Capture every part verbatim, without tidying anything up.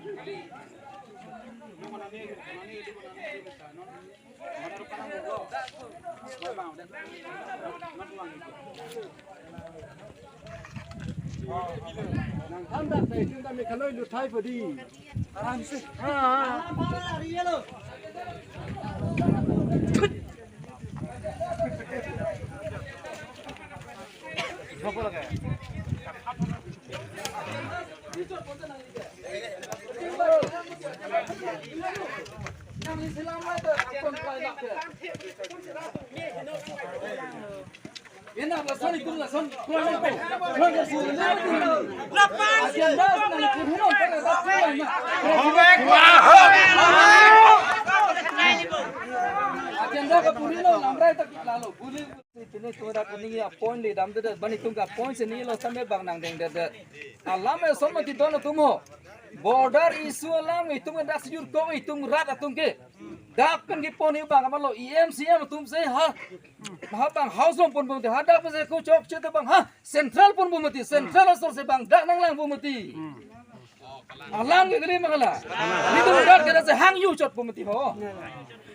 Nang than dak sai, itum ta me khaloi lut thai padi. Aram se. Ha. Agenda kapuri lo, lamrai tak lalo. Pini itum dak neli a-point le damdedet, bani itum a-point si neli lo sampai bang nangdengdedet. Alam e som mati don atum ho. Border issue alam itum dak sejur kong itum rat atum ke. Dak pen kepon ni bang amalo E M C M atum si ha. Ha bang house loan ponbom te, hadak pen si ko chokche te bang ha. Central ponbom mati, central asor si bang dak nanglangpo mati. Alam ke kali ma hala. Nelitum rat ke dak si hang yu chotpo mati ho.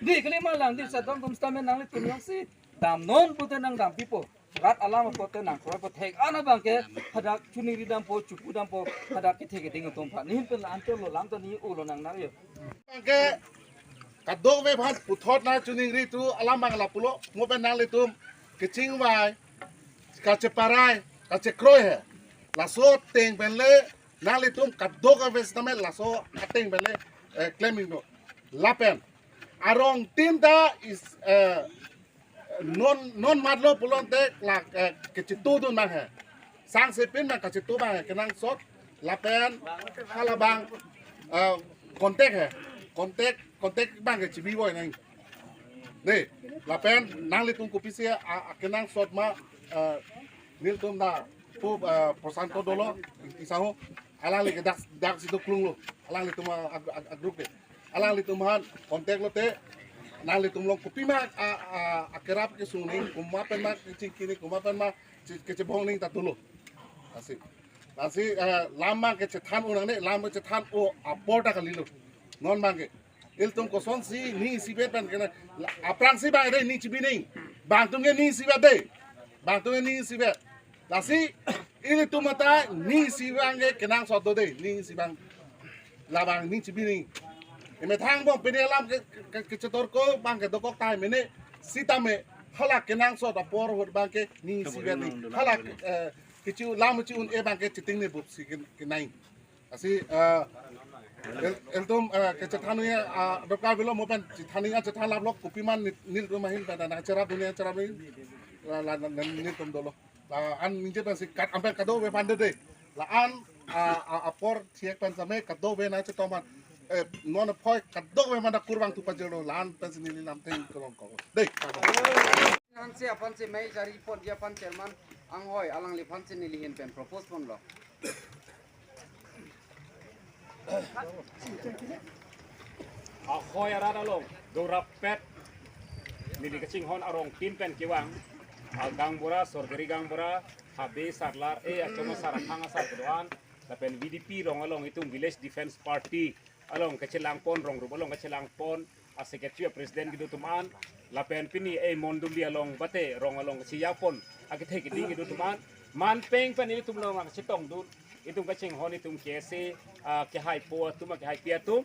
Neli kali ma lang, neli sadon atum sitame nanglitum jongsi damnon pute nangdampipo. Rat alam apot te nangkroipo, thek-an abang ke hadak chuningri dampo, chupu dampo, hadak kethek keding atum aphan. Nehin pen la-an cholo, lam ta neli ulo nang nar yo. Abang ke kadokave aphan puthot nangchuningri tu alam abang lapulo, mo pen nanglitum kachingvai, kacheparai, kachekroi he. Laso ateng pen le nanglitum kadokave sitame laso ateng pen le, eh, klem iknon. Lapen arong tin ta is, eh, non, non matlo pulote la, eh, kachitudun abang he. Sangsepin abang kachitudun abang he, kenangsot lapen halabang, eh, contact he. Contact, contact abang ke chibi voi nang. Dei, lapen nanglitum kopisi a, a kenangsot ma, eh, nelitum ta pu, eh, Prosanto dolo, isaho, alangli ke dak, dak si doklung lo, alanglitum a, a, a, a-group ke. Alanglitum aphan contact lote, nanglitum along kopima a, a, akerap kesung nangji, komat pen ma kechingki nangji, komat pen ma che-, kechebong nangji ta dolo. Lasi. Lasi, eh, lam abang ke chethan-o nangne, lam ke chethan-o apor ta kalilo. Non abang ke. Ilitum kosonsi ning isivet pen kena. Aphrangsi abang dei ning chibi nangji. Bang atum ke ning isivet dei. Bang atum ke ning isivet. Lasi ilitum mate ning isi abang ke kenangsot do dei, ning isi abang. Labang ning chibi nangji. Emethang bom pini alam ke, ke, ke, kechetor ko abang ke dokok tahai mene sitame hala kenangsot apor ahut abang ke ning isivet nangji. Hala, eh, kechi lam kechi un-e abang ke chiting ne bup si ke, kenai. Lasi, eh, el-, ilitum, eh, kechethan ya, ah, dokar bilo mo pen chethan ya, chethan lap lok kopi man nel-, nelitum ahin pen nangcherapdun ya, cherapdun. La, la, la, nelitum dolo. La-an ningje pensi kat ampen kadokave aphan dei. La-an, ah, ah, apor thiek pen same kadokave nangchetong aphan. Eh, non aphoi kadokave aphan dak kurvangthu pajirlo, la-an pensi neli lamthe kelong ko. Dei. Hanse aphansi mei jari pon dia aphan chairman anghoi alangliphansi neli ahin pen propose ponlo. Ahoi arat along, dorapet, neli kachinghon arong tin pen kevang, a gaonbura, sorkari gaonbura, habe sarlar, eh, achom asar, aphang asar kedo-an, lapen V D P rong along itum Village Defence Party along kachelangpon, rong rup along kachelangpon, a secretary, a president kedo atum an, lapen pini e mondoli along bate rong along kacheyapon akethe keding kedo atum an, man peng pen ilitum along kachetongdun, itum kachinghon itum K S A, ah, kehaipo atum, kehaipi atum,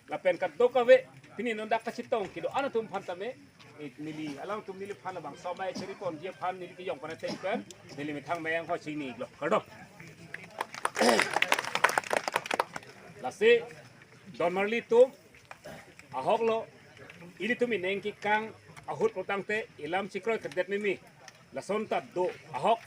lapen kadokave pini non dak kachetong kedo-an atum aphan tame, eh, neli alangtum neliphan labangso amei cheri pon dia aphan neli kejong pana teng pen, neli methang meyang ho chini lo. Kardom. Lasi, don marli atum, ahok lo, ilitum ineng kekang ahut pulotangte ilam chikroi kerdet mimi. Lason ta do ahok.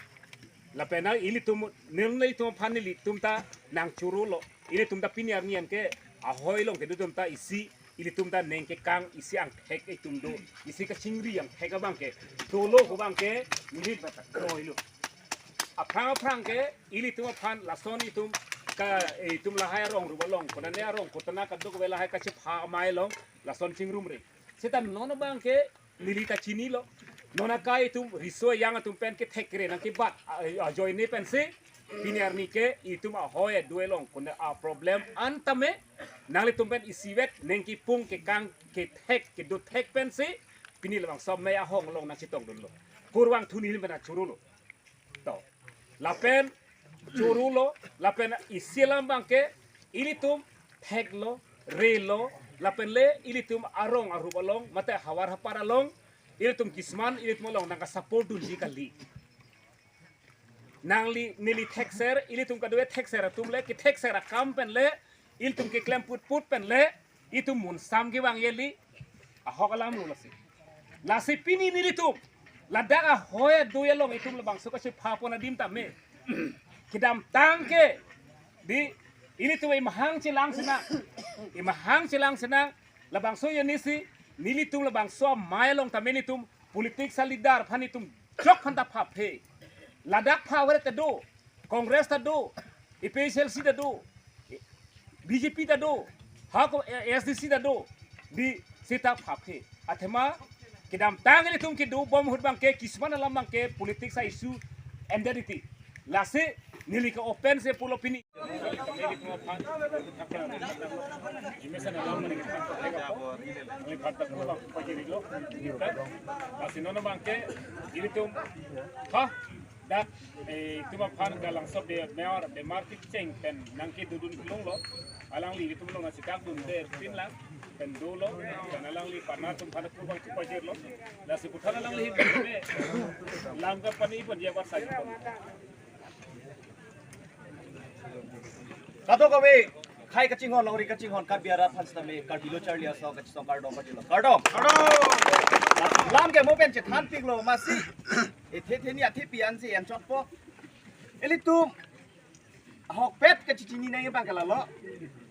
Lapen nang ilitum, nang ilitum aphan nelitum ta nangchoro lo. Ilitum ta pini arni an ke ahoi along kedo atum ta isi, ilitum ta neng kekang isi angthek itum do. Isi kachingri angthek abang ke dolo ko abang ke neli ta kroilo. Aphrang aphrang ke ilitum aphan lason itum ka, eh, itum lahai arong rup along, konane arong kotana kadokave lahai kachepha amei along lason chingrumre. Seta non abang ke neli ta chinilo. Non akai itum riso yang atum pen kethekre nangkebat, a, a, ajoine pensi Pini arni ke itum ahoi adui along konat a-problem an tame nanglitum pen isivet neng kipung kekang kethek kedothek pensi pini labangso amei ahong along nangchetongdunlo. Kurvangthu neli pen achurulo. To. Lapen churulo, lapen isi alam abangke ilitum theklo, relo, lapen le ilitum arong arup along, mate havar hapar along, ilitum kisman, ilitum along nangkasupport dunji kali. Nangli neli thekser, ilitum kadokave thekser atum le, kethekser akam pen le, ilitum keklem putput pen le, itum munsam kevang eli, ahok alamlo lasi. Lasi pini nelitum, ladak ahoi adui along itum labangso kachepha pon adim tame. Kedamtang ke, di, ilitum imahang chelang senang, imahang chelang senang, labangso ajoinesi, nelitum labangso amei along tame nelitum, politics a-leader aphan itum jok aphan ta phaphe. Ladak pha aver ta do, Congress ta do, A P H L C ta do, B J P ta do, hako A S D C ta do, di seta phaphe. Athema kedamtang ilitum kedobom ahut abangke kisman alam abangke politics a-issue ended iti. Lasi neli ke-open si pulo pini. Lasi non abangke ilitum, ha, dak, eh, itum aphan Kalangso Bey Mayor Bey Martik Cheng pen nangkedodun kelonglo. Alangli ilitum along nangchekakdunde pinlang pen dolo. Pen alangli aphan atum aphan kurvangthu pajirlo. Lasi puthot alangli ahin lam kapani pon dia buat saja. Kadokave, khei kachinghon, longri kachinghon, Karbi arat aphan sitame, Karbi Lo Charli Asong kachisong kardom pajirlo. Kardom. Kardom. Lam ke mo pen chethanpiklo, masi. Ethe theni athepi ansi enchotpo. Ilitum ahokpet kachechini nangji abangke lalo.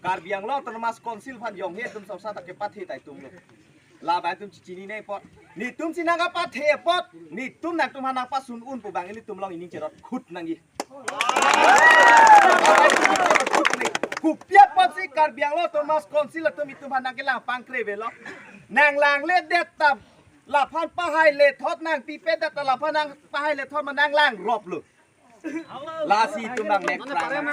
Karbi Anglong Autonomous Council aphan jonghe atum sosata kepathe ta itumlo. Labang itum chechini nangji apot. Netum si nangkapathe apot, netum nangtum aphan nangpasun un pu abang ilitum along ining cherot khut nangji. Kopi apotsi Karbi Anglong Autonomous Council atum itum aphan nangkelang pangkre avelo. Nanglangle det ta laphan pahai lethot, nangpipe det ta laphan nangpahai lethot ma nanglang roplo. Lasi itum nangnek prang.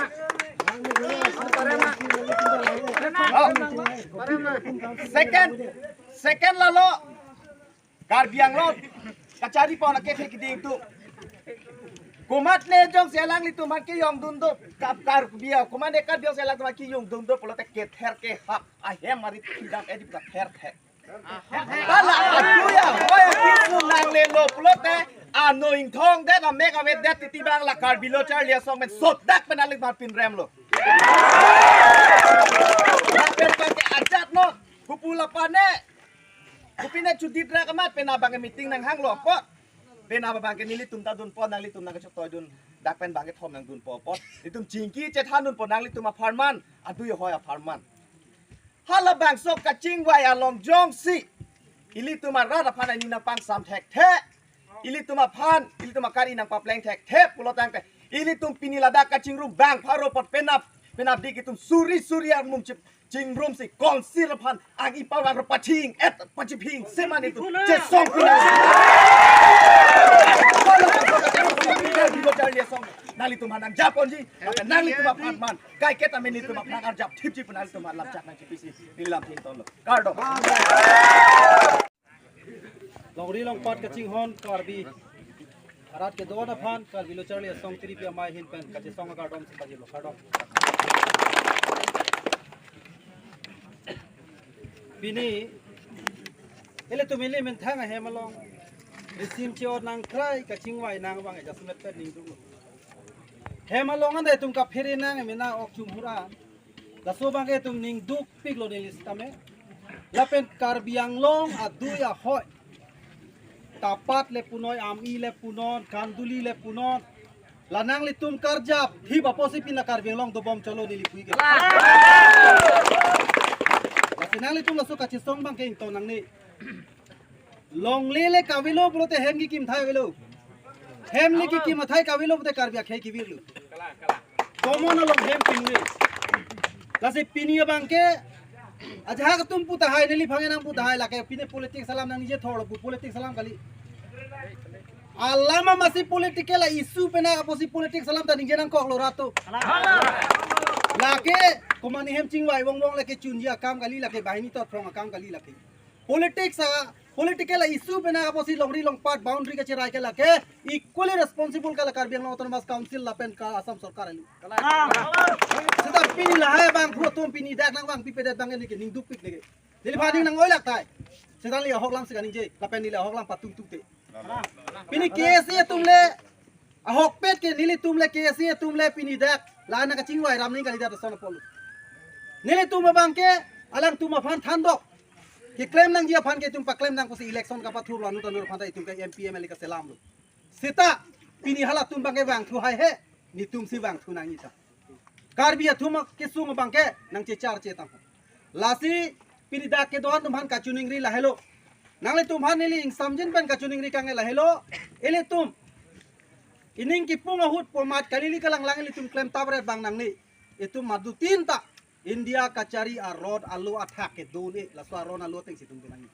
Oh. Second, second lalo. Karbi Anglong kachari pon akethe kiding atum. Komatne jongsi alanglitum aphan kejongdun do, Kar-, Karbi, komatne Karbi jongsi alangtum aphan kejongdun do pulote kether kehap ahem arit kedam edi puta ther the. Hala adui ahoi akisung nanglelo pulote, ano ingthong det, amek avet det titi abang la Karbi Lo Charli Asong pen sodak pen aling aphan pinremlo. Lapen abangke ajat non, hupu lapane, hupine chudit rak amat pen abangke meeting nanghanglo apot. Pen abangke nelitum ta dunpo, nanglitum nangkachotoi dun, dak pen bangkethom nangdunpo apot. Itum chingki chethan dunpo nanglitum apharman, adui ahoi apharman. Halabangso kachingvai along jongsi ilitum arat aphan aning nangpangsam thekthe, ilitum aphan, ilitum akari nangpapleng thekthe pulo tangte, ilitum pini ladak kachingrum bang pharo apot penap, penapdik itum suri suri armung chip chingrumsi council aphan ang ipawang ro paching et pachiping seman itum chesong pina. Nanglitum aphan nangjaponji, nanglitum apharman. Kaiketa meni atum aphan arjap thipji pu nanglitum alam chak nangchipisi. Neli lam thengtonlo. Kardom. Longri longpat kachinghon Karbi arat kedo-an aphan Karbi Lo Charli Asong Tiripi Amei ahin pen kachesong akardom si pajirlo. Kardom. Pini ilitum ili menthang ahem along risim che-ot nangkrai kachingvai nang abang ajasmet pen ningduklo. Hem along anta itum kaphere nang emena ok chumhur an. Laso abangke itum ningdukpiklo neli sitame. Lapen Karbi Anglong adui ahoi, Tapat le punon, Ami le punon, Khanduli le punon. La nanglitum karjap thip apotsi pini Karbi Anglong dobom cholo neli puike. Lasi nanglitum laso kachesong abangke ingtong nangne. Longle le kavelo pulote hem kekim athai avelo. Hem le kekim athai kavelo pulote Karbi akhei kevirlo. Common along hem pingle. Lasi pini abangke ajahak atum pu tahai, neliphan nang pu tahai, lake pini politics alam nangningje thorlo pu politics alam kali. Alam amatsi political a-issue pen apotsi politics alam ta ningje nangkoklo rat atum. Lake komat hem chingvai vongvong lake chunji akam kali, lake banghini totphrong akam kali lake. Politics a political a-issue pen apotsi longri longpat boundary kacherai ke lake equally responsible ke la Karbi Anglong Autonomous Council lapen ke Assam Sorkar kali. Seta pini lahai abangphu atum pini dak nangvangpipedet abang neli ke ningdukpik neke. Neliphan aning nang-oi lak tai. Seta neli ahok alam si kaningje, lapen neli ahok alam patung tungte. Pini K S A atum le, ahokpet ke nelitum le K S A atum le pini dak la nangkachingvai ram ning kalidet ason apotlo. Nelitum abang ke alangtum aphan thandok keklem nangji aphan ke itum paklem nang pusi election kapathurlo, anut anur aphan ta itum ke M P M L A kaselamlo. Seta pini halatum abang ke vangthu haihe, netumsi vangthu nangji ta. Karbi atum kesung abang ke nangchechar chetang. Lasi pini dak kedo-an atum aphan kachiningri lahelo. Nanglitum aphan neli ingsamjin pen kachiningri kangke lahelo. Ilitum ining kipung ahut pu amat kali, ili kalanglang ilitum klemtap ret abang nangne. Itum madutin ta India kachari a-road alo athak kedo ne, laso a-road alo atengsi itum kenang.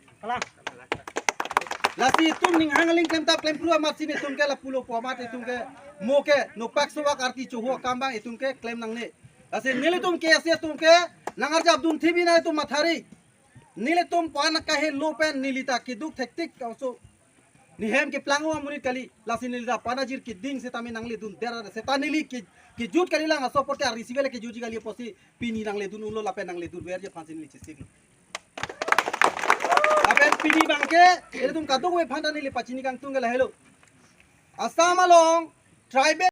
Lasi itum ning hang aling klemtap klempru amatsi netum ke lapulo pu amat itum ke mo ke nopak sowak arti choho akam abang itum ke klem nangne. Lasi nelitum K S A atum ke nangarjapdun thibi nang itum mathari. Nelitum pan kahelo pen neli ta keduk thektik kaso. Nehem keplang amonit kali, lasi neli ta panajir keding setame nangledundet, seta neli ke, kejut kalilang, aso apot ke arisi vele kejutji kali apotsi pini nangledun unlo lapen nangledunverji aphansi neli chesiklo. Lapen pini abang ke ilitum kadokave aphan ta neli pachini kangtung ke lahelo. Assam along tribal